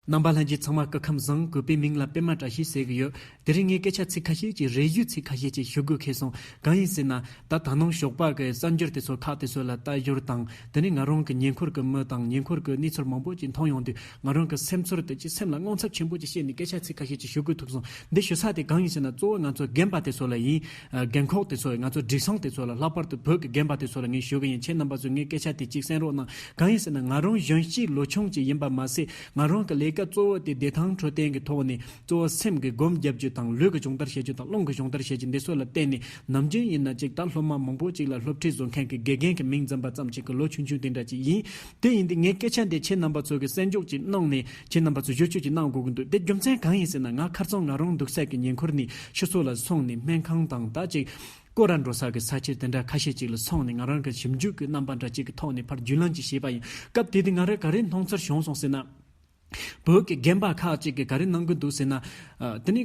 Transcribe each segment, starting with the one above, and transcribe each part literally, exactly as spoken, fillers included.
རྣམ་པ་ལྷན་རྒྱས་ཚང་མ་སྐུ་ཁམས་བཟང་། གུས་པའི་མིང་ལ་པད་མ་བཀྲ་ཤིས་ཟེར་གི་ཡོད། དེ་རིང་ངས་སྐད་ཆ་ཚིག་ཁ་ཤས་ཀྱི་རེ་ཞུ་ཚིག་ཁ་ཤས་ཀྱི་ཞུ་དགོས་ཁེལ་སོང་། གང་ཡིན་ཟེར་ན། ད་ད་ནང་ཞོགས་པ་གི་གསར་འགྱུར་དེ་ཚོ་ཁག་དེ་ཚོ་ལ་ལྟ་ཞོར་དང་། དེ་ནས་ང་རང་གི་ཉེ་འཁོར་གི་མི་དང་ཉེ་འཁོར་གི་གནས་ཚུལ་མང་པོ་ཅིག་མཐོང་ཡོང་དུས། ང་རང་གི་སེམས་ཚོར་དེ་ཅིག་སེམས་ལ་དངངས་འཚབ་ཆེན་པོ་ཅིག་སྐྱེས་ནས་སྐད་ཆ་ཚིག་ཁ་ཤས་ཅིག་ཞུ་དགོས་ཐུག་སོང་། འདི་ཞུ་ས་དེ་གང་ཡིན་ཟེར་ན། གཙོ་བོ་ང་ཚོ་རྒན་པ་དེ་ཚོ་ལ་ཡིན། རྒན་འཁོགས་དེ་ཚོ། ང་ཚོ་སྒྲིག་སྲུང་དེ་ཚོ་ལ། ལྷག་པར་དུ་བོད་ཀྱི་རྒན་པ་དེ་ཚོ་ལ་ངས་ཞུ་གི་ཡིན། ཁྱེད་རྣམ་པ་ཚོས་ངའི་སྐད་ཆ་དེ་ཅིག་གསན་རོགས་གནང་། གང་ཡིན་ཟེར་ན། ང་རང་གཞོན་སྐྱེས་ལོ་ཆུང་ཅིག་ཡིན་པ་མ་ཟད། ང་རང་གི་ལས་ཀ་གཙོ་བོ་དེ་བདེ་ཐང་འཕྲོད་བསྟེན་གྱི་ཐོག་ནས། གཙོ་བོ་སེམས་ཀྱི་སྒོམ་རྒྱབ་རྒྱུ་དང་། ལུས་ཀྱི་སྦྱོང་བརྡར་བྱེད་རྒྱུ་དང་། རླུང་གི་སྦྱོང་བརྡར་བྱེད་རྒྱུ་འདི་ཚོ་ལ་བརྟེན་ནས། ནམ་རྒྱུན་ཡིན་ན་ཅིག་ད་སློབ་མ་མང་པོ་ཅིག་ལ་སློབ་ཁྲིད་བཟོ་མཁན་གྱི་དགེ་རྒན་གྱི་མིང་འཛིན་པ་ཙམ་ཅིག་གི་ལོ་ཆུང་ཆུང་དེ་འདྲ་ཅིག་ཡིན། དེ་ཡིན་དུས་ངའི་སྐད་ཆ་འདི་ཁྱེད་རྣམ་པ་ཚོ་གི་གསན་འཇོག་ཅིག་གནང་ནས། ཁྱེད་རྣམ་པ་ཚོ་ཞིབ་དཔྱོད་ཅིག་གནང་དགོས་ཀྱི་འདུག་དེ་རྒྱུ་མཚན་གང་ཡིན་ཟེར་ན། ང་ཁ་རྩང་ང་རང་འདུག་ས་གི་ཉེ་འཁོར་ནས་ཕྱི་སོ་ལ་སོང་ནས། སྨན་ཁང་དང་ད་ཅིག་སྐོར་ར་འགྲོ་ས་གི་ས་ཆ་དེ་འདྲ་ཁ་ཤས་ཅིག་ལ་སོང་ནས། ང་རང་གི་ཞིབ་འཇུག་གི་རྣམ་པ་འདྲ་ཅིག་གི་ཐོག་ནས་ཕར་བརྒྱུད་ལམ་ཅིག་བྱས་པ་ཡིན། སྐབས་དེ་དུས་ང་རང་ག་རེ་མཐོང་ཚུལ་བྱུང་སོང་ཟེར་ན། བོད་ཀྱི་རྒན་པ་ཁག་ཅིག་གིས་ག་རེ་གནང་གི་འདུག་ཟེར་ན། ཨ། དེ་ནི་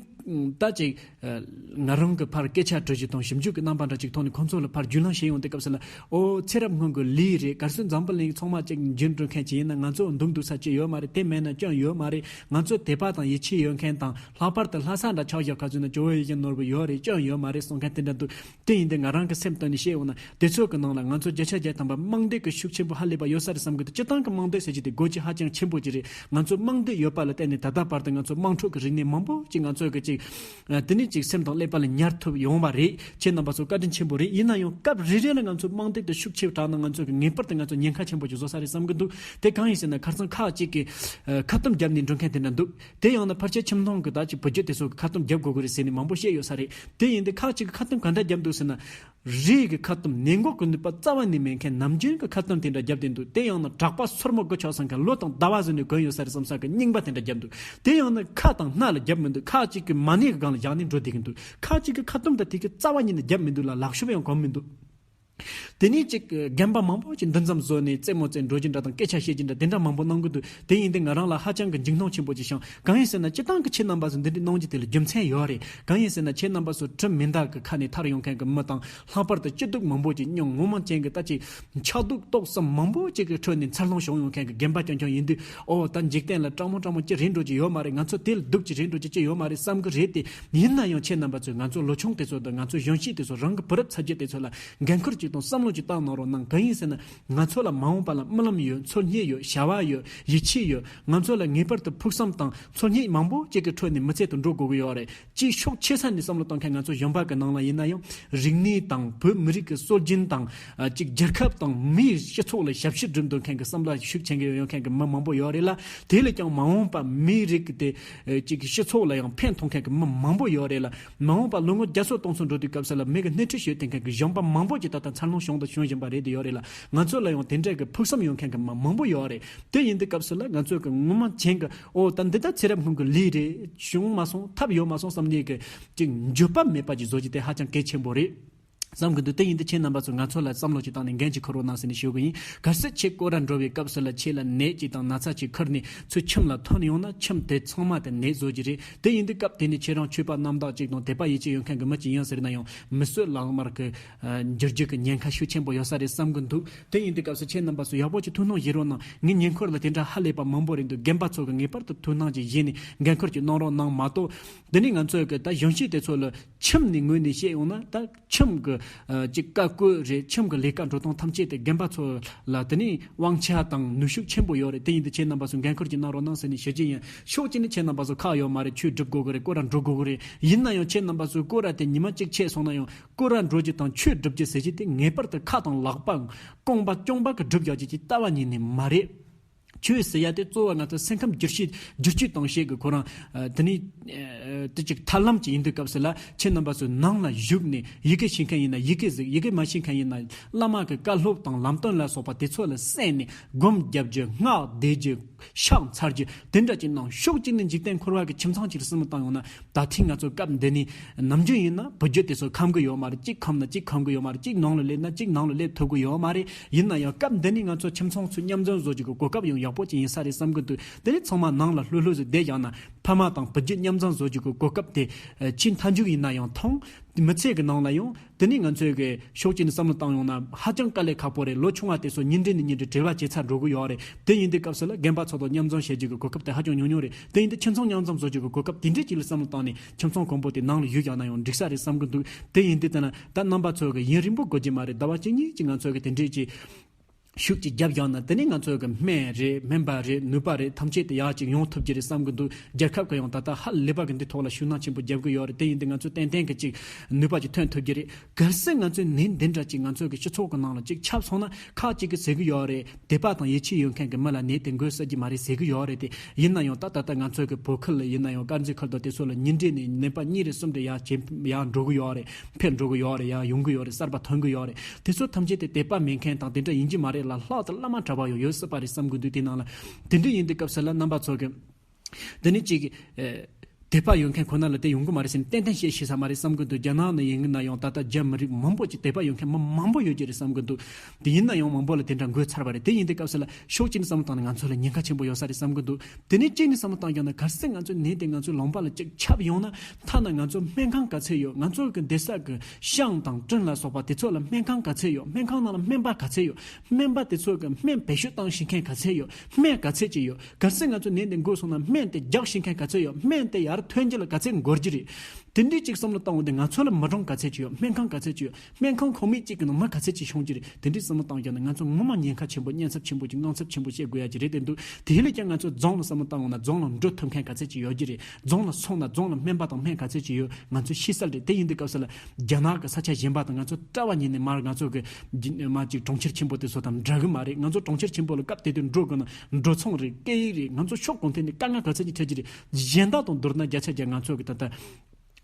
ད་ཅིག་ཨ། ང་རང་གི་ཕར་སྐད་ཆ་དྲི་རྒྱུ་དང་ཞིབ་འཇུག་གི་རྣམ་པ་འདྲ་ཅིག་ཐོག་ནས་ཁོང་ཚོ་ལ་ཕར་བརྒྱུད་ལམ་བྱེད་ཡོང་དུས་སྐབས་སུ་ལ། ཨོ། ཚེ་རབས་སྔོན་གྱི་ལས་རེད། གལ་སྲིད་འཛམ་བུ་གླིང་ཚང་མ་ཅིག་འགྱུར་འགྲོ་མཁན་ཅིག་ཡིན་ན། ང་ཚོ་འདུག་འདུག་ས་ཅིག་ཡོད་མ་རེད། དེ་མེད་ན་སྐྱོན་ཡོད་མ་རེད། ང་ཚོ་དད་པ་དང་ཡིད་ཆེས་ཡོད་མཁན་དང་། ལྷག་པར་དུ་ལྷ་ས་འདྲ་ཆགས་བཞག་ཁ་ཚུད་ན་ཇོ་བོ་ཡིད་བཞིན་ནོར་བུ་ཡོད་རེད། སྐྱོན་ཡོད་མ་རེད་གསུང་མཁན་དེ་འདྲ་འདུག་དེ་ཡིན་དུས་ང་རང་གི་སེམས་གཏིང་ནས་བཤད་ཡོང་ན། དེ་ཚོ་གི་ནང་ལ་ང་ཚོ་བརྒྱ་ཆ་བརྒྱ་ཐམ་པ་དམངས་འདོད་ཀྱི་ཤུགས་ཆེན་པོ་ཧ་ལས་པ་ཡོད་ས་རེད་བསམ་གི་འདུག་སྤྱིར་བཏང་གི་དམངས་འདོད་ཟེར་གྱི་དེ་གོ་རྒྱུ་ཧ་ཅང་ཆེན་པོ་ཅིག་རེད། ང་ཚོ་དམངས་འདོད་ཡོད་པ་ལ་བརྟེན་ནས། ད་ལྟ་བར་དུ་ང་ཚོ་དམངས་ཁྲོད་ཀྱི་རིག་གནས་མང་པོ་ཅིག་ང་ཚོ་གི་ཅིག་ཨ། དེ་ནས་ཅིག་སེམས་དང་ཀླད་པ་ལ་ཉར་ཐུབ་ཡོང་བ་རེད། ཁྱེད་རྣམ་པ་ཚོ་བཀའ་དྲིན་ཆེན་པོ་རེད། ཡིན་ན་ཡང་སྐབས་རེ་རེ་ལ་ང་ཚོ་དམངས་འདོད་དེ་ཤུགས་ཆེ་དྲགས་ན། ང་ཚོ་གི་ངེས་པར་དུ་ང་ཚོ་ཉེན་ཁ་ཆེན་པོ་ཅིག་བཟོ་ས་རེད་བསམ་གི་འདུག་དེ་གང་ཡིན་ཟེར་ན། ཁ་སང་ཁག་ཅིག་གིས་ཨ། ཁ་ཏུམ་བརྒྱབ་ནས་འགྲོ་མཁན་དེ་འདྲ་འདུག་དེ་ཡང་ན་ཕལ་ཆེར་ཁྱིམ་ཚང་གི་ད་ཅིག་བུ་རྒྱུད་དེ་ཚོ་གི་ཁ་ཏུམ་རྒྱབ་དགོས་ཀྱི་རེད་ཟེར་ནས་མང་པོ་བཤད་ཡོད་ས་རེད། དེ་ཡིན་དུས་ཁག་ཅིག་གིས་ཁ་ཏུམ་ག་འདྲ་བརྒྱབ་འདུག་ཟེར་ན། རིགས་ཀྱི་ཁ་ཏུམ། ནད་འགོག་གི་ནུས་པ་རྩ་བ་ནས་མེད་མཁན་ནམ་རྒྱུན་གྱི་ཁ་ཏུམ་དེ་འདྲ་བརྒྱབ་བསྡད་འདུག་དེ་ཡང་ན་གྲགས་པ་སོར་མོ་དགུ་ཆགས་སོང་མཁན། ལོ་དང་ཟླ་བ་ཟིན་ནས་གོན་ཡོད་ས་རེད་བསམ་ས་གི་རྙིང་པ་དེ་འདྲ་བརྒྱབ་འདུག་དེ་ཡང་ན་ཁ་དང་སྣ་ལ་བརྒྱབ་མི་འདུག་ཁག་ཅིག་གིས་མ་ཎི་གི་སྒང་ལ་བཞག་ནས་འགྲོ་བསྡད་ཀྱི་འདུག་ཁག་ཅིག་གིས་ཁ་ཏུམ་དང་དེ་གི་རྩ་བ་ཉིད་ནས་བརྒྱབ་མི་འདུག་ལ། ལག་ཤུབས་ཡང་གོན་མི་འདུག་དེ་ནས་ཅིག་རྒན་པ་མང་པོ་ཅིག་འདུ་འཛོམས་བཟོས་ནས་རྩེད་མོ་རྩེ་འགྲོ་རྒྱུ་འདྲ་དང་། སྐད་ཆ་བཤད་རྒྱུ་འདྲ། དེ་འདྲ་མང་པོ་གནང་གི་འདུག་དེ་ཡིན་དུས་ང་རང་ལ་ཧ་ཅང་གི་འཇིགས་སྣང་ཆེན་པོ་ཅིག་བྱུང་། གང་ཡིན་ཟེར་ན། སྤྱིར་བཏང་གི་ཁྱེད་རྣམ་པ་ཚོ་འདི་འདྲ་གནང་རྒྱུ་དེ་ལ་རྒྱུ་མཚན་ཡོད་རེད། གང་ཡིན་ཟེར་ན། ཁྱེད་རྣམ་པ་ཚོ་གྲུབ་མིན་འདག་གི་ཁ་ནས་ཐར་ཡོང་མཁན་གྱི་མི་དང་། ལྷག་པར་དུ་སྐྱིད་སྡུག་མང་པོ་ཅིག་མྱོང་། ངོ་མ་ཅན་གྱི་ད་ཅིག་ཆགས་སྡུག་ཏོག་ཙམ་མང་པོ་ཅིག་གི་ཁྲོད་ནས་འཚར་ལོངས་བྱུང་ཡོང་མཁན་གྱི་རྒན་པ་རྐྱང་རྐྱང་ཡིན་དུས། ཨོ། ད་འཇིག་རྟེན་ལ་སྤྲང་མོ་སྤྲང་མོ་ཅི་རེད་འགྲོ་རྒྱུ་ཡོད་མ་རེད། ང་ཚོ་དེ་ལ་སྡུག་ཅི་རེད་འགྲོ་རྒྱུ་ཅི་ཡོད་མ་རེད་བསམ་གི་རེད་དེ། ཡིན་ན་ཡང་ཁྱེད་རྣམ་པ་ཚོས་ང་ཚོ་ལོ་ཆུང་དེ་ཚོ་དང་། ང་ཚོ་གཞོན་སྐྱེས་དེ་ཚོ། རང་གི་བུ་རབས་ཚ་རྒྱུད་དེ་ཚོ་ལ་འགན་ཁུར་ཅིག་དང་བསམ་བློ་ཅིག་བཏང་གནང་རོགས་གནང་། གང་ཡིན་ཟེར་ན། ང་ཚོ་ལ་མ་འོངས་པ་ལ་རྨི་ལམ་ཡོད། འཚོལ་སྙེག་ཡོད། བྱ་བ་ཡོད། ཡིད་ཆེས་ཡོད། ང་ཚོ་ལ་ངེས་པར་དུ་ཕུགས་བསམ་དང་འཚོལ་སྙེག་མང་པོ་ཅིག་གི་ཁྲོད་ནས་མི་ཚེ་དེ་འགྲོ་དགོས་ཀྱི་ཡོད་རེད། ཅིག་ཕྱོགས་ཆེ་ས་ནས་བསམ་བློ་གཏོང་མཁན་ང་ཚོ་གཞོན་པ་གི་ནང་ལ་ཡིན་ན་ཡང་། རིག་གནས་དང་བོད་མི་རིགས་ཀྱི་སྲོལ་རྒྱུན་དང་། ཨ། ཅིག་རྒྱལ་ཁབ་དང་མིའི་སྤྱི་ཚོགས་ལ་ཞབས་ཕྱི་སྒྲུབ་འདོད་མཁན་གྱི་བསམ་བློ་ཤུགས་ཆེན་གྱི་ཡོད་མཁན་གྱི་མི་མང་པོ་ཡོད་རེད་ལ། དེ་ལས་ཀྱང་མ་འོངས་པ་མིའི་རིགས་ཀྱི་དེ། ཨ། ཅིག་སྤྱི་ཚོགས་ལ་ཡང་ཕན་ཐོགས་མཁན་གྱི་མི་མང་པོ་ཡོད་རེད་ལ། མ་འོངས་པ་ལོ་ངོ་བརྒྱ་ཚོ་སྟོང་ཚོ་འགྲོ་དུས་སྐབས་སུ་ལ་མི་གི་སྣེ་ཁྲིད་བྱེད་མཁན་གྱི་གཞོན་པ་མང་པོ་ཅིག་ད་ལྟ་འཚར་ལོངས་བྱུང་དང་བྱུང་བཞིན་པ་རེད་དེ་ཡོད་རེད་ལ། ང་ཚོ་ལ་ཡང་དེ་འདྲ་གི་ཕུགས་བསམ་ཡོད་མཁན་གྱི་མི་མང་པོ་ཡོད་རེད། དེ་ཡིན་དུས་སྐབས་སུ་ལ་ང་ཚོ་གི་ངོ་མ་ཅན་གྱི། ཨོ། ད་འདི་ད་ཚེ་རབས་སྔོན་གྱི་ལས་རེད། བྱུང་མ་སོང་། ཐབས་ཡོད་མ་སོང་བསམ་ནས་གི་ཅིག་འགྱོད་པ་མེད་པ་ཅིག་བཟོ་རྒྱུ་དེ་ཧ་ཅང་གལ་ཆེན་པོ་རེད་བསམ་གི་འདུག་དེ་ཡིན་དུས་ཁྱེད་རྣམ་པ་ཚོ་ང་ཚོ་ལ་བསམ་བློ་ཅིག་བཏང་ནས་འགན་ཅིག་འཁུར་རོགས་གནང་ཟེར་ནས་ཞུ་གི་ཡིན། གལ་སྲིད་ཁྱེད་སྐོར་ར་འགྲོ་བའི་སྐབས་སུ་ལ་ཁྱེད་ལ་ནད་ཅིག་དང་ན་ཚ་ཅིག་འཁུར་ནས་ཚུར་ཁྱིམ་ལ་ཐོན་ཡོང་ན། ཁྱིམ་དེ་ཚང་མ་དེ་ནད་བཟོ་རྒྱུ་རེད། དེ་ཡིན་དུས་སྐབས་དེ་ནས་ཁྱེད་རང་ཆོས་པ་རྣམ་དག་ཅིག་དང་དད་པ་ཡིད་ཆེས་ཡོད་མཁན་གྱི་མི་ཅིག་ཡིན་ཟེར་ན་ཡང་། མི་གསོད་ལག་དམར་གྱི་ཨ། འགྱུར་རྒྱུ་གི་ཉེན་ཁ་ཤུགས་ཆེན་པོ་ཡོད་ས་རེད་བསམ་གི་འདུག་དེ་ཡིན་དུས་སྐབས་སུ་ཁྱེད་རྣམ་པ་ཚོ་ཡག་པོ་ཅིག་ཐུགས་སྣང་བཞེས་རོགས་གནང་། ངའི་ཉེ་འཁོར་ལ་དེ་འདྲ་ཧ་ལས་པ་མང་པོ་རེད་འདུག་རྒན་པ་ཚོ་གི་ངེས་པར་དུ་ཐུགས་སྣང་ཅིག་བཞེས་ནས་འགན་ཁུར་ཅིག་གནང་རོགས་གནང་མ་གཏོགས། དེ་ནས་ང་ཚོ་གི་ད་གཞོན་སྐྱེས་དེ་ཚོ་ལ་ཁྱིམ་ནས་ངོས་ནས་བཤད་ཡོང་ན། ད་ཁྱིམ་གི་ཨ། ཅིག་བཀའ་བཀོད་རེད། ཁྱིམ་གི་ལས་ཀ་འགྲོ་སྟངས་ཐམས་ཅད་དེ་རྒན་པ་ཚོ་ལ་དེ་ནས་དབང་ཆ་དང་ནུས་ཤུགས་ཆེན་པོ་ཡོད་རེད། དེ་ཡིན་དུས་ཁྱེད་རྣམ་པ་ཚོ་འགན་ཁུར་ཅིག་གནང་རོགས་གནང་ཟེར་ནས་ཞུ་རྒྱུ་ཡིན། ཕྱོགས་གཅིག་ནས་ཁྱེད་རྣམ་པ་ཚོ་ཁག་ཡོད་མ་རེད། ཆོས་སྒྲུབ་དགོས་གི་རེད། སྐོར་ར་འགྲོ་དགོས་གི་རེད། ཡིན་ན་ཡང་ཁྱེད་རྣམ་པ་ཚོའི་སྐོར་ར་དེ་ཉི་མ་གཅིག་ཆད་སོང་ན་ཡང་། སྐོར་ར་འགྲོ་རྒྱུ་དང་ཆོས་སྒྲུབ་རྒྱུ་ཟེར་རྒྱུ་དེ་ངེས་པར་དུ་ཁ་དང་ལག་པ་རྐང་པ་རྐྱང་པ་གིས་སྒྲུབ་ཡག་རྒྱུ་ཅིག་རྩ་བ་ཉིད་ནས་མ་རེད། ཆོས་ཟེར་ཡ་དེ་གཙོ་བོ་ང་ཚོ་སེམས་ཁམས་བསྒྱུར་བཅོས་བསྒྱུར་བཅོས་གཏོང་བྱེད་ཀྱི་ཁོ་རང་། ཨ། དེ་ནི་ཨ། དེ་ཅིག་ཐབས་ལམ་ཅིག་ཡིན་དུས་སྐབས་སུ་ལ། ཁྱེད་རྣམ་པ་ཚོས་ནང་ལ་བཞུགས་ནས། ཡི་གེ་ཤེས་མཁན་ཡིན་ན་ཡི་གེ་གཟིགས། ཡི་གེ་མ་ཤེས་མཁན་ཡིན་ན་བླ་མ་གི་བཀའ་སློབ་དང་ལམ་སྟོན་ལ་སོགས་པ་དེ་ཚོ་ལ་གསན་ནས། སྒོམ་རྒྱབ་རྒྱུ། སྔགས་བཟླས་རྒྱུ། ཕྱག་འཚལ་རྒྱུ་དེ་འདྲ་ཅིག་གནང་། ཕྱོགས་གཅིག་ནས་འཇིག་རྟེན་འཁོར་བ་གི་ཁྱིམ་ཚང་ཅིག་ལ་བསམ་བློ་བཏང་ཡོང་ན། ད་ཐེངས་ང་ཚོ་སྐབས་འདི་ནས་ནམ་རྒྱུན་ཡིན་ན་བུ་རྒྱུད་དེ་ཚོ་ཁམ་གི་ཡོད་མ་རེད། གཅིག་ཁམ་ན་གཅིག་ཁམ་གི་ཡོད་མ་རེད། གཅིག་ནང་ལ་སླེབས་ན་གཅིག་ནང་ལ་སླེབས་ཐུབ་གི་ཡོད་མ་རེད། ཡིན་ན་ཡང་སྐབས་འདི་ནས་ང་ཚོ་ཁྱིམ་ཚང་ཚོ་མཉམ་འཛོམས་བཟོ་རྒྱུ་གི་གོ་སྐབས་ཡང་ཡག་པོ་ཅིག་ཡིན་ས་རེད་བསམ་གི་འདུག་དེ་ནས་ཚང་མ་ནང་ལ་ལྷོད་ལྷོད་བཟོས་བསྡད་བཞག་ན། ཕ་མ་དང་བུ་རྒྱུད་མཉམ་འཛོམས་བཟོ་རྒྱུ་གི་གོ་སྐབས་དེ་ཕྱིན་མཐའ་མཇུག་ཡིན་ན་ཡང་མཐོང་། མི་ཚེ་གི་ནང་ལ་ཡང་དེ་ནས་ང་ཚོས་གི་ཕྱོགས་གཅིག་ནས་བསམ་བློ་བཏང་ཡོང་ན་ཧ་ཅང་དཀའ་ལས་ཁག་པོ་རེད། ལོ་ཆུང་བ་དེ་ཚོ་ཉིན་རེ་ནས་ཉིན་རེ་བྲེལ་བ་ཇེ་ཚ་འགྲོ་གི་ཡོད་རེད། དེ་ཡིན་དུས་སྐབས་སུ་ལ་རྒན་པ་ཚོ་དང་མཉམ་འཛོམས་བྱེད་རྒྱུ་གི་གོ་སྐབས་དེ་ཧ་ཅང་ཉུང་ཉུང་རེད། དེ་ཡིན་དུས་ཁྱིམ་ཚང་མཉམ་འཛོམས་བཟོ་རྒྱུ་གི་གོ་སྐབས་དེ་འདྲའི་ཅིག་ལ་བསམ་བློ་བཏང་ནས་ཁྱིམ་ཚང་གོང་པོ་དེ་ནང་ལ་ཡོད་ཀྱང་ན་ཡང་འགྲིག་ས་རེད་བསམ་གི་འདུག་དེ་ཡིན་དུས་ད་ན་ད་རྣམ་པ་ཚོ་གི་ཡུན་རིང་པོ་དགོས་ཀྱི་མ་རེད། ཟླ་བ་གཅིག་གཉིས་ཀྱི་ང་ཚོ་གི་དེ་འདྲའི་ཅིག་ཤུགས་ཀྱིས་རྒྱབ་བཞག་ན་དེ་ནས་ང་ཚོའི་གི་སྨན་རེད། སྨན་པ་རེད། ནུས་པ་རེད། ཐམས་ཅད་དེ་ཡག་ཅིག་ཡོང་ཐུབ་ཀྱི་རེད་བསམ་གི་འདུག་རྒྱལ་ཁབ་ཀྱི་ཡང་ད་ལྟ་ཧ་ལས་པ་གི་འདི་ཐོག་ལ་ཤུགས་སྣོན་ཆེན་པོ་རྒྱབ་གི་ཡོད་རེད། དེ་ཡིན་དུས་ང་ཚོ་ཏན་ཏན་གི་ཅིག་ནུས་པ་ཅིག་ཐོན་ཐུབ་ཀྱི་རེད། གལ་སྲིད་ང་ཚོའི་ནད་འདི་འདྲ་ཅིག་ང་ཚོའི་གི་སྤྱི་ཚོགས་ཀྱི་ནང་ལ་ཅིག་ཁྱབ་སོང་ན་ཁག་ཅིག་གི་ཟེར་གི་ཡོད་རེད། དད་པ་དང་ཡིད་ཆེས་ཡོད་མཁན་གི་མི་ལ་ནད་དེ་འགོས་སྲིད་ཀྱི་མ་རེད་ཟེར་གི་ཡོད་རེད། དེ་ཡིན་ན་ཡང་ད་ད་ལྟ་ང་ཚོའི་གི་བོད་ཁུལ་ལ་ཡིན་ན་ཡང་དཀར་མཛེས་ཁུལ་དང་དེ་ཚོ་ལ་ཉིན་རེ་ནས་ནད་པ་གཉིས་རེ་གསུམ་རེ་ཡར་ཇེ་ཡར་འགྲོ་གི་ཡོད་རེད། འཕེལ་འགྲོ་གི་ཡོད་རེད། ཡར་ཡོང་གི་ཡོད་རེད། གསར་པ་ཐོན་གི་ཡོད་རེད། དེ་ཚོ་ཐམས་ཅད་དེ་དད་པ་མེད་མཁན་དང་དེ་འདྲ་ཡིན་གྱི་མ་རེད་ལ། ལྷག་ཏུ་བླ་མ་གྲྭ་པ་ཡང་ཡོད་སྲིད་པ་རེད་བསམ་གི་འདུག་དེ་ནང་ལ་དེ་འདྲ་ཡིན་དུས་སྐབས་སུ་ལ་རྣམ་པ་ཚོ་གི་དེ་ནི་ཅིག་ཨེ། དད་པ་ཡོད་མཁན་ཁོ་ན་ལ་དེ་ཡོང་གི་མ་རེད་ཟེར་ནས་ཏན་ཏན་བཤད་ཤེས་ས་མ་རེད་བསམ་གི་འདུག་རྒྱ་ནག་ནང་ཡིན་གི་ན་ཡང་ད་ལྟ་རྒྱ་མི་རིགས་མང་པོ་ཅིག་དད་པ་ཡོད་མཁན་མི་མང་པོ་ཡོད་ཀྱི་རེད་བསམ་གི་འདུག་དེ་ཡིན་ན་ཡང་མང་པོ་ལ་དེ་འདྲ་འགོས་ཚར་བ་རེད། དེ་ཡིན་དུས་སྐབས་སུ་ལ་ཕྱོགས་གཅིག་ནས་བསམ་བློ་བཏང་ན་ང་ཚོ་ལ་ཉེན་ཁ་ཆེན་པོ་ཡོད་ས་རེད་བསམ་གི་འདུག་དེ་ནས་གཅིག་ནས་བསམ་བློ་བཏང་ཀྱང་ན་གལ་སྲིད་ང་ཚོའི་ནད་དེ་ང་ཚོའི་ལུང་པ་ལ་ཅིག་ཁྱབ་ཡོང་ན་ཐ་ན་ང་ཚོ་སྨན་ཁང་ག་ཚད་ཡོད། ང་ཚོ་གི་བསྡད་ས་གི་ཤང་དང་ཀྲིན་ལ་སོགས་པ་དེ་ཚོ་ལ་སྨན་ཁང་ག་ཚད་ཡོད། སྨན་ཁང་ནང་ལ་སྨན་པ་ག་ཚད་ཡོད། སྨན་པ་དེ་ཚོ་གི་སྨན་བེད་སྤྱོད་བཏང་ཤེས་མཁན་ག་ཚད་ཡོད། སྨན་ག་ཚད་ཅིག་ཡོད། གལ་སྲིད་ང་ཚོ་ནད་འདི་འགོས་སོང་ན་སྨན་དེ་རྒྱག་ཤེས་མཁན་ག་ཚད་ཡོད། སྨན་དེ་ཡར་ཐོན་རྒྱུ་ལ་ག་ཚད་འགོར་གྱི་རེད། དེ་འདྲའི་ཅིག་བསམ་བློ་བཏང་འོང་དུས་ང་ཚོ་ལ་མི་གྲངས་ག་ཚད་ཅིག་ཡོད། སྨན་ཁང་ག་ཚད་ཅིག་ཡོད། སྨན་ཁང་ཁོངས་མི་གཅིག་གི་ནང་མི་ག་ཚད་ཅིག་ཤོང་གི་རེད། དེ་འདྲའི་བསམ་བློ་བཏང་ཀྱང་ན་ང་ཚོ་ངོ་མ་ཉེན་ཁ་ཆེན་པོ་གཉན་ཚབས་ཆེན་པོ་ཅིག་དངངས་འཚབ་ཆེན་པོ་བྱེད་དགོས་ཡ་ཅིག་རེད་དེ་འདུག་དེ་ལས་ཀྱང་ང་ཚོ་རྫོང་ལ་བསམ་བློ་བཏང་འོང་ན་རྫོང་ལ་འགྲོ་ཐུབ་མཁན་ག་ཚད་ཅིག་ཡོད་ཀྱི་རེད། རྫོང་ལ་སོང་ན་རྫོང་ལ་སྨན་པ་དང་སྨན་ག་ཚད་ཅིག་ཡོད་ང་ཚོ་ཤེས་གསལ་རེད། དེ་ཡིན་དུས་སྐབས་སུ་ལ་རྒྱ་ནག་གི་ས་ཆ་གཞན་པ་དང་ང་ཚོ་གྲྭ་བ་ཉིད་ནས་མར་ང་ཚོ་གི་མ་ཅིག་གྲོང་ཁྱེར་ཆེན་པོ་དེ་ཚོ་དང་འདྲ་གི་མ་རེད། ང་ཚོ་གྲོང་ཁྱེར་ཆེན་པོ་ལ་སྐབས་དེ་དུས་འགྲོ་དགོས་ན་འགྲོ་ཚོང་རེད། སྐད་ཡིག་རེད། ང་ཚོ་ཕྱོགས་གང་ཐད་ནས་དཀའ་ངལ་ག་ཚད་ཅིག་འཕྲད་ཀྱི་རེད། གཞན་དག་དང་བསྡུར་ན་བརྒྱ་ཆ་བརྒྱ་ང་ཚོ་གི་ད་ལྟ་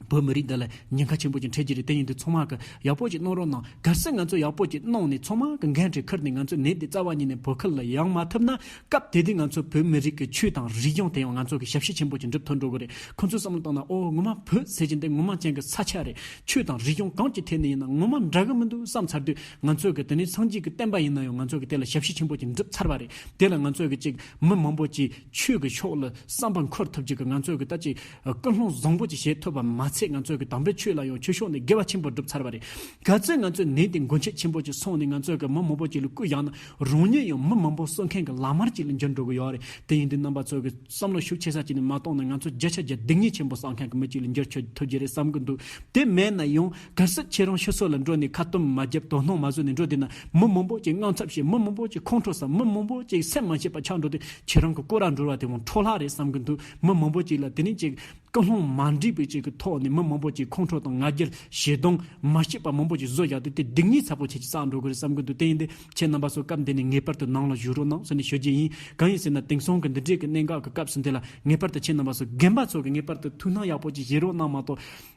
བོད་མི་རིགས་འདི་ལ་ཉེན་ཁ་ཆེན་པོ་ཅིག་འཕྲད་ཀྱི་རེད། དེ་ཡིན་དུས་ཚང་མ་གི་ཡག་པོ་ཅིག་གནང་རོགས་གནང་། གལ་སྲིད་ང་ཚོ་ཡག་པོ་ཅིག་གནང་ནས་ཚང་མ་གི་འགན་འཁྲི་འཁུར་ནས་ང་ཚོ་ནད་འདི་རྩ་བ་ཉིད་ནས་བོད་ཁུལ་ལ་ཡོང་མ་ཐུབ་ན་སྐབས་དེ་དུས་ང་ཚོ་བོད་མི་རིགས་ཀྱི་ཆོས་དང་རིག་གཞུང་དེ་ཡང་ང་ཚོ་གི་ཞབས་ཕྱི་ཆེན་པོ་ཅིག་འགྲུབ་ཐུབ་འགྲོ་གི་རེད། ཁོ་ཚོས་བསམ་བློ་བཏང་ན་ཨོ་ངོ་མ་བོད་ཟེར་གྱི་འདི་ངོ་མ་ཅན་གྱི་ས་ཆ་རེད། ཆོས་དང་རིག་གཞུང་གང་ཅིའི་ཐད་ནས་ཡིན་ན་ངོ་མ་འདྲ་གི་མི་འདུག་བསམ་ཚར་དུས་ང་ཚོ་གི་དེ་ནས་སངས་རྒྱས་ཀྱི་བསྟན་པ་ཡིན་ན་ཡང་ང་ཚོ་གི་དེ་ལ་ཞབས་ཕྱི་ཆེན་པོ་ཅིག་འགྲུབ་ཚར་བ་རེད། དེ་ལ་ང་ཚོ་གི་ཅིག་མི་མང་པོ་ཅིག་ཆོས་ཀྱི་ཕྱོགས་ལ་བསམ་པ་འཁོར་ཐུབ་ཅིག་གི་ང་ཚོ་གི་ད་ཅིག་ཀུན་སློང་བཟང་པོ་ཅིག་བྱེད་ཐུབ་པ་མ་ཚད་ང་ཚོ་གི་དམ་པའི་ཆོས་ལ་ཡང་ཆོས་ཕྱོགས་ནས་དགེ་བ་ཆེན་པོ་བསྒྲུབས་ཚར་བ་རེད། ག་ཚོད་ང་ཚོའི་ནད་དེ་མགོན་ཆེན་ཆེན་པོ་ཅིག་སོང་ནས་ང་ཚོ་གི་མི་མང་པོ་ཅིག་ལ་བསྐུར་བཞག་ན་རང་ཉིད་ཡང་མི་མང་པོ་གསོ་མཁན་གི་ལག་དམར་ཅིག་ལ་འགྱུར་འགྲོ་གི་ཡོད་རེད། དེ་ཡིན་དུས་རྣམ་པ་ཚོ་གི་བསམ་བློ་ཤུགས་ཆེ་ས་ཅིག་ནས་མ་གཏོང་ན་ང་ཚོ་བརྒྱ་ཆ་བརྒྱ་སྡུག་ཉེས་ཆེན་པོ་བསགས་མཁན་གི་མི་ཅིག་ལ་འགྱུར་ཆོག་ཐུབ་ཀྱི་རེད་བསམ་གི་འདུག་དེ་མེད་ན་ཡང་གལ་སྲིད་ཁྱེད་རང་ཕྱི་སོ་ལ་འགྲོ་ནས་ཁ་བཏུམ་མ་བརྒྱབ་དོ་སྣང་མ་བཟོས་ནས་འགྲོ་བསྡད་ན་མི་མང་པོ་ཅིག་དངངས་འཚབ་བྱེད། མི་མང་པོ་ཅིག་ཁོང་ཁྲོ་ཟ། མི་མང་པོ་ཅིག་སེམས་མ་སྐྱིད་པ་ཆགས་འགྲོ་དུས་ཁྱེད་རང་གི་སྐོར་ར་འགྲོ་བ་དེ་ཡང་འཕྲོ་བརླག་རེད་བསམ་གི་འདུག་མི་མང་པོ་ཅིག་ལ་དེ་ནས་ཅིག་ཀུན་སློང་མ་འགྲིག་པའི་ཅིག་གི་ཐོག་ནས་མི་མང་པོ་ཅིག་ཁོང་ཁྲོ་དང་ང་རྒྱལ་ཞེ་སྡང་མ་སྐྱིད་པ་མང་པོ་ཅིག་བཟོ་བཞག་དུས་དེ་སྡུག་ཉེས་ཚ་པོ་ཆེ་ཅིག་བསགས་འགྲོ་གི་རེད་བསམ་གི་འདུག་དེ་ཡིན་དུས་ཁྱེད་རྣམ་པ་ཚོ་སྐབས་འདི་ནས་ངེས་པར་དུ་ནང་ལ་བཞུགས་རོགས་གནང་ཟེར་ནས་ཞུ་རྒྱུ་ཡིན། གང་ཡིན་ཟེར་ན་དེང་སང་གི་འདི་འདྲའི་གི་གནད་འགག་གི་སྐབས་སུ་འདི་ལ་ངེས་པར་དུ་ཁྱེད་རྣམ་པ་ཚོ་རྒན་པ་ཚོ་གི་ངེས་པར་དུ་ཐུགས་སྣང་ཡག་པོ་ཅིག་བྱེད་རོགས་གནང་མ་གཏོགས།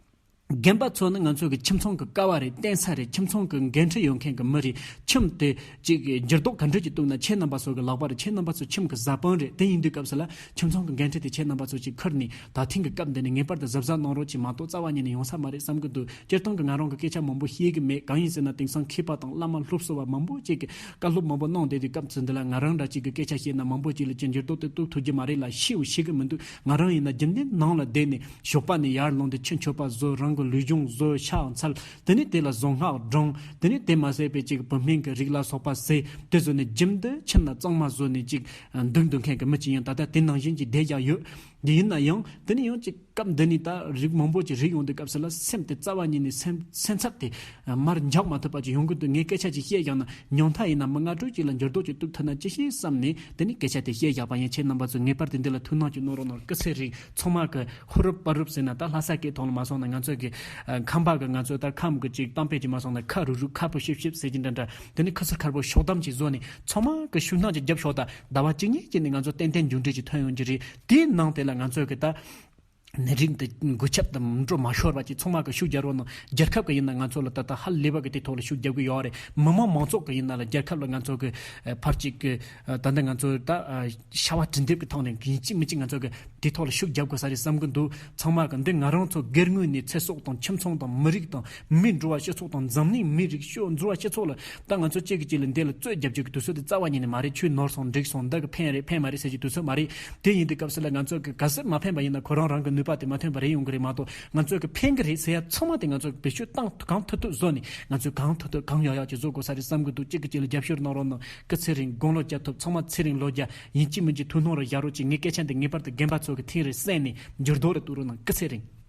རྒན་པ་ཚོ་ནི་ང་ཚོ་གི་ཁྱིམ་ཚང་གི་ཀ་བ་རེད། བརྟེན་ས་རེད། ཁྱིམ་ཚང་གི་འགན་འཁྲི་ཡོད་མཁན་གི་མི་རེད། ཁྱིམ་དེ་ཅིག་འགྱུར་ལྡོག་ག་འདྲ་ཅིག་གཏོང་ན་ཁྱེད་རྣམ་པ་ཚོ་གི་ལག་པ་རེད། ཁྱེད་རྣམ་པ་ཚོ་ཁྱིམ་གི་བཟའ་དཔོན་རེད། དེ་ཡིན་དུས་སྐབས་སུ་ལ་ཁྱིམ་ཚང་གི་འགན་འཁྲི་དེ་ཁྱེད་རྣམ་པ་ཚོ་ཅིག་ཁུར་ནས་ད་ཐེངས་གི་སྐབས་འདི་ནས་ངེས་པར་དུ་གཟབ་གཟབ་གནང་རོགས་ཅིག་མ་གཏོགས་རྩ་བ་ཉིད་ནས་ཡོང་ས་མ་རེད་བསམ་གི་འདུག་སྤྱིར་བཏང་གི་ང་རང་གི་སྐད་ཆ་མང་པོ་བཤད་གི་མེད། གང་ཡིན་ཟེར་ན་དེང་སང་མཁས་པ་དང་བླ་མ་སློབ་གསོ་བ་མང་པོ་ཅིག་གི་བཀའ་སློབ་མང་པོ་གནང་བསྡད་དུས་སྐབས་སུ་འདི་ལ་ང་རང་འདྲ་ཅིག་གི་སྐད་ཆ་བཤད་ན་མང་པོ་ཅིག་ལ་ཅིག་འགྱུར་ལྡོག་དེ་གཏུག་ཐུབ་ཀྱི་མ་རེད་ལ། ཤེས་འུ་ཤེས་གི་མི་འདུག་ང་རང་ཡིན་ན་རྒྱུན་ལྡན་ནང་ལ་བསྡད་ནས་ཞོགས་པ་ནས་ཡར་ལངས་ཏེ་ཆུ་མཆོད་པ་བཟོ། རང་གི་ལུས་སྦྱོང་བཟོ། ཕྱག་འཚལ། དེ་ནས་དེ་ལ་གཟུངས་སྔགས་བགྲང་། དེ་ནས་དེ་མ་ཟད་པའི་ཅིག་བུད་མེད་ཀྱི་རིགས་ལ་སོགས་པ་ཟས་དེ་བཟོས་ནས་རྒྱུན་དུ་ཁྱིམ་ན་གཙང་མ་བཟོས་ནས་ཅིག་འདུག་འདུག་མཁན་གྱི་མི་ཅིག་ཡང་ད་ལྟ་དེ་ནང་བཞིན་གྱི་བསྡད་ཀྱང་ཡོད། འདི་ཡིན་ན་ཡང་དེ་ནས་ཡང་ཅིག་སྐབས་འདི་ནས་ད་རིགས་མང་པོ་ཅིག་རིག་ཡོང་དུས་སྐབས་སུ་ལ་སེམས་དེ་རྩ་བ་ཉིད་ནས་སེམས་སེམས་འཚབ་དེ་མར་འཇགས་མ་ཐུབ་པ་ཅིག་ཡོང་གི་འདུག་ངས་སྐད་ཆ་ཅིག་བཤད་ཀྱང་ན་ཉུང་མཐའ་ཡིན་ན་མི་ལྔ་དྲུག་ཅིག་ལ་འགྱུར་ལྡོག་ཅིག་གཏུག་ཐུབ་ན་ཅི་ཞིག་བསམ་ནས་དེ་ནས་སྐད་ཆ་དེ་བཤད་བཞག་པ་ཡིན། ཁྱེད་རྣམ་པ་ཚོ་ངེས་པར་དུ་འདི་ལ་ཐུགས་སྣང་ཅིག་གནང་རོགས་གནང་། སྐུ་ཚེ་རིང་། ཚང་མ་གི་ཧུ་རུབ་པ་རུབ་ཟེར་ན་ད་ལྷ་ས་སྐད་ཐོག་ལ་མ་སོང་ན་ང་ཚོ་གི་ཨ་ཁམས་པ་གི་ང་ཚོ་ད་ཁམས་གི་ཅིག་གཏམ་དཔེ་ཅིག་མ་སོང་ན་ཁ་རུབ་རུབ་ཁ་སྤུ་ཤིབ་ཤིབ་ཟེར་གྱི་འདྲ་འདྲ། དེ་ནས་ཁུ་ཚུར་དཀར་པོ་ཤོག་སྡམ་ཅིག་བཟོ་ནས་ཚང་མ་གི་ཤུགས་སྣོན་ཅིག་རྒྱབ་ཤོག་ད་ཟླ་བ་གཅིག་གཉིས་ཀྱི་ནས་ང་ཚོ་ཏན་ཏན་འགྱུར་འགྲོས་ཅིག་ཐོན་ཡོང་གི་རེད། དེའི་ནང་དེ་ལ་ང་ཚོ་གི་ད་ ནད་རིགས་འདི་འགོས་ཁྱབ་དང་འགྲོ་མ་ཤོར་བ་ཅིག་ཚང་མ་གི་ཤུགས་རྒྱག་རོགས་གནང་། རྒྱལ་ཁབ་ཀྱི་ཡིན་ན་ང་ཚོ་ལ་ད་ལྟ་ཧ་ལས་པ་གི་དེ་ཐོག་ལ་ཤུགས་རྒྱབ་གི་ཡོད་རེད། མི་མང་མང་ཚོགས་ཀྱི་ཡིན་ན་ལ་རྒྱལ་ཁབ་ལ་ང་ཚོ་གི་ཕར་ཅིག་གི་ད་ལྟ་ང་ཚོ་ད་བྱ་བ་གྲུ་འདེབས་ཀྱི་ཐོག་ནས་ཡིན་གཅིག་མིན་གཅིག་ང་ཚོ་གི་དེ་ཐོག་ལ་ཤུགས་རྒྱབ་དགོས་ས་རེད་བསམ་གི་འདུག་ཚང་མ་གི་འདི་ང་རང་ཚོ་སྒེར་ངོས་ནས་ཚེ་སྲོག་དང་ཁྱིམ་ཚང་དང་མི་རིགས་དང་མི་འགྲོ་བ་སྤྱི་ཚོགས་དང་འཛམ་གླིང་མི་རིགས་ཤོག་འཛུལ་བ་སྤྱི་ཚོགས་ལ། ད་ང་ཚོ་གཅིག་གིས་གཅིག་ལ་འདི་ལ་རྩོད་རྒྱབ་རྒྱུ་གི་དུས་ཚོད་དེ་རྩ་བ་ཉིད་ནས་མ་རེད། ཁྱོད་ནོར་སོང་འགྲིག་སོང་འདི་གི་ཕན་རེད་ཕན་མ་རེད་ཟེར་གྱི་དུས་ཚོད་མ་རེད། དེ་ཡིན་དུས་སྐབས་སུ་ལ་ང་ཚོ་གི་ག་ཟེར་མ་ཕན་པ་ཡིན་ན་ཁོ་རང་རང་གི་ནུས་པ་དེ་མ་ཐོན་པ་རེད་ཡོང་གི་རེད་མ་གཏོགས། ང་ཚོ་གི་ཕན་གི་རེད་ཟེར་ཡ་ཚང་མ་དེ་ང་ཚོ་གི་བེད་སྤྱོད་བཏང་གང་ཐུབ་ཐུབ་བཟོ་ནས་ང་ཚོས་གང་ཐུབ་ཐུབ་གང་ཡག་ཡག་ཅིག་བཟོ་དགོས་ས་རེད་བསམ་གི་འདུག་གཅིག་གིས་གཅིག་ལ་རྒྱབ་སྐྱོར་གནང་རོགས་གནང་། སྐུ་ཚེ་རིང་། དགུང་ལོ་བརྒྱ་ཐུབ། ཚང་མ་ཚེ་རིང་ལོ་བརྒྱ། ཡིན་གཅིག་མིན་གཅིག་ཐུགས་སྣང་རུ་བཞག་རོགས་གྱིས། ངའི་སྐད་ཆ་འདི་ངེས་པར་དུ་རྒན་པ་ཚོ་གི་ཐེངས་རེ་གསན་ནས་འགྱུར་ལྡོག་རེ་གཏོང་རོགས་གནང་། སྐུ་ཚེ་རིང་།